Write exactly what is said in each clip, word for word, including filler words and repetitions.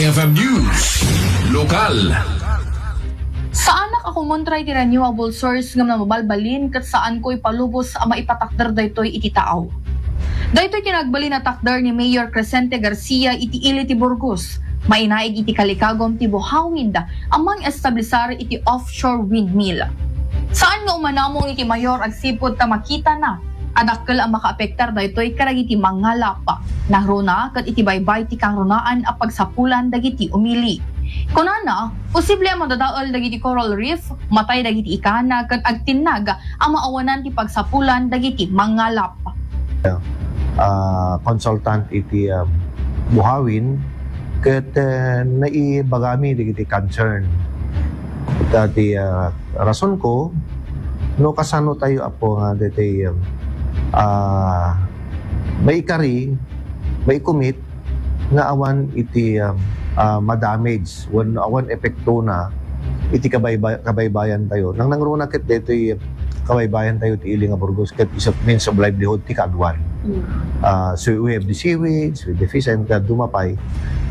F M News Lokal. Saanak a kumontra iti renewable source ngem namabalbalin ket saanko ipalubos a maipatakder daytoy iti taaw. Daytoy ti nagbalin a takder ni Mayor Crescente Garcia iti ili ti Burgos, mainaig iti kalikagum ti buhawid a mang-establisar iti offshore windmill. Saan nga umanamong iti mayor agsipud ta makitana a dakkel a makaapektar daytoy kadagiti mangngalap. Nangruna ket iti baybay ti kangrunaan a pagsapulan dagiti umili. Kunana, posible a madadael dagiti coral reef, matay dagiti ikana ket agtinnag a maawanan ti pagsapulan dagiti mangngalap. Ah, consultant iti, ah, buhawid ket, eh, naibagami dagiti concern. Ita ti, ah, rason ko no kasano tayo, Apo, nga daytoy, ah, maikari, maikumit nga awan iti, ah, ah, madamage wenno awan epektona iti kabayba-, kabaybayan tayo. Nangnangruna ket daytoy kabaybayan tayo ti ili nga Burgos ket isu a means of livelihood ti kaaduan. Ah, so we have the seaweeds, we have the fish, and ket adu pay.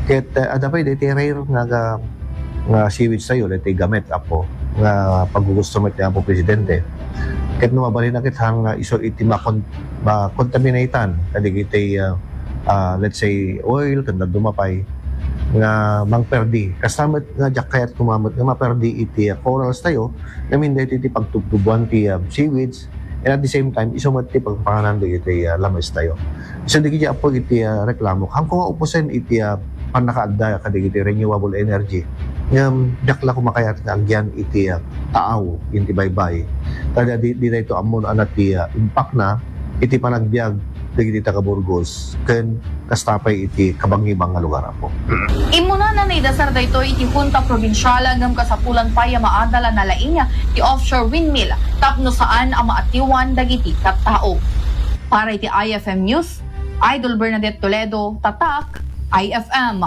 Ket, ah, adda pay daytoy rare nga, nga, nga seaweeds tayo, daytoy gamit, Apo, nga paggugusto met ni Apo Presidente. Ket no mabalin a ket hang, ah, isu iti makon-, makontaminatan kadagiti, ah, ah, let's say, oil, ken adu pay, nga mangperdi. Kasta met nga diak kayat koma met nga maperdi iti, ah, corals tayo, ngamin daytoy ti pagtubtubuan ti, ah, seaweeds, and at the same time, isu met ti pagpanganan dagiti, ah, lames tayo. So, dagiti, Apo, iti, ah, reklamo. Hangko nga upusen iti, ah, pannakaadda kadagiti renewable energy. Ngem, diak la koma kayat nga agyan iti, ah, taaw, iti baybay. Ta di, di dayto ammon a na ti, ah, impact na iti panagbiag dagiti taga Burgos ken kasta pay iti kabangibang nga lugar, Apo. Immuna a naidasar daytoy iti Hunta Probinsial ngem kasapulan pay a maadal a nalaing ti offshore windmill tapno saan a maatiwan dagiti tattao. Para iti I F M News, Idol Bernadette Toledo, Tatak, I F M.